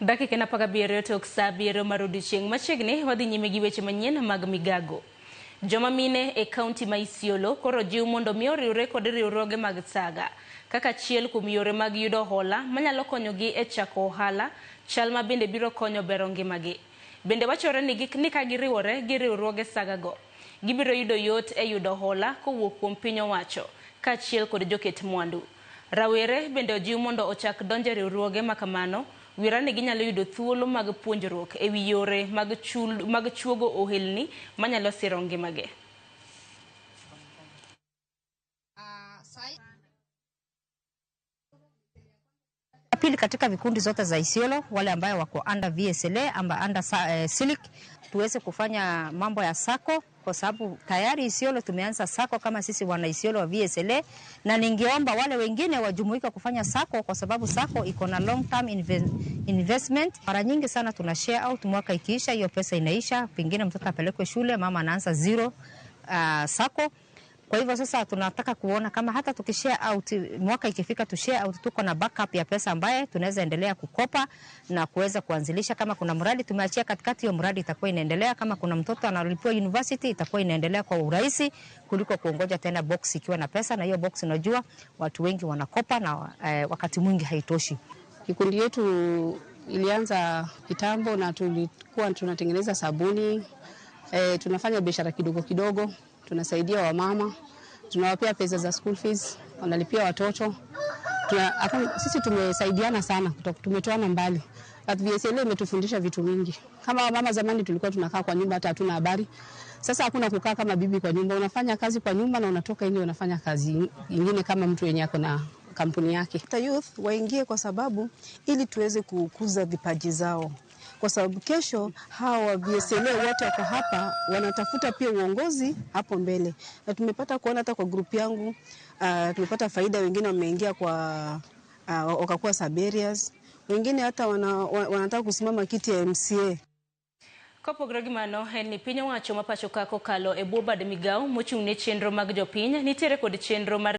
Dakika en 17 tok sa 7 mar odiechieng'. Machiegni wadhi nyime gi weche manyien mag migago. Joma mine e kaunti ma Isiolo koro jiw mondo mi oriwre kod riwruoge mag saga kaka achiel kuom yore mag yudo hola manyalo konyogi e chako ohala, chal ma bende biro konyo bero ngimagi. Bende wachore ni ni ka giriwore gi riwruoge saga go, gibiro yudo yot e yudo hola kowuok kuom piny owacho kaachiel kod joket mwandu. Rawere bende ojiw mondo ochak donjo e riwruoge ma kamano, wira ni ginyalo yudo thuolo mag puonjruok e wi yore mag, chul, mag chuogo ohelni manyalo siro ngimagi. Pili, katika vikundi zote za Isiolo, wale ambayo wako under VSLA ama under SILIC, tuweze kufanya mambo ya SACCO kwa sababu tayari Isiolo tumeanza SACCO kama sisi wana Isiolo wa VSLA, na ningeomba wale wengine wajumuika kufanya SACCO kwa sababu SACCO iko na long term investment. Mara nyingi sana tuna share out, mwaka ikiisha hiyo pesa inaisha, pengine mtoto apelekwe shule, mama anaanza zero SACCO. Kwa hivyo sasa tunataka kuona kama hata tukishare out mwaka ikifika tu share out, tuko na backup ya pesa ambaye tunaweza endelea kukopa na kuweza kuanzilisha. Kama kuna mradi tumeachia katikati, hiyo mradi itakuwa inaendelea. Kama kuna mtoto analipiwa university itakuwa inaendelea kwa urahisi kuliko kuongoja tena box ikiwa na pesa, na hiyo box unajua watu wengi wanakopa na wakati mwingi haitoshi. Kikundi yetu ilianza kitambo na tulikuwa tunatengeneza sabuni tunafanya biashara kidogo kidogo, tunasaidia wamama, tunawapea pesa za school fees, wanalipia watoto. Sisi tumesaidiana sana, tumetoana mbali. But VSLA imetufundisha vitu mingi. Kama wamama zamani tulikuwa tunakaa kwa nyumba hata hatuna habari. Sasa hakuna kukaa kama bibi kwa nyumba, unafanya kazi kwa nyumba na unatoka nje unafanya kazi ingine kama mtu yenye ako na kampuni yake. Youth waingie kwa sababu ili tuweze kukuza vipaji zao, kwa sababu kesho hawa VSLA wote wako hapa wanatafuta pia uongozi hapo mbele, na tumepata kuona hata kwa group yangu tumepata faida, wengine wameingia kwa wakakuwa Saberias, wengine hata wanataka kusimama kiti ya MCA. Kopogore gi mano en ni piny owacho ma pacho ka kokalo e bwo bad migao mochung' ne chenro mag jopiny nitiere kod chenro mar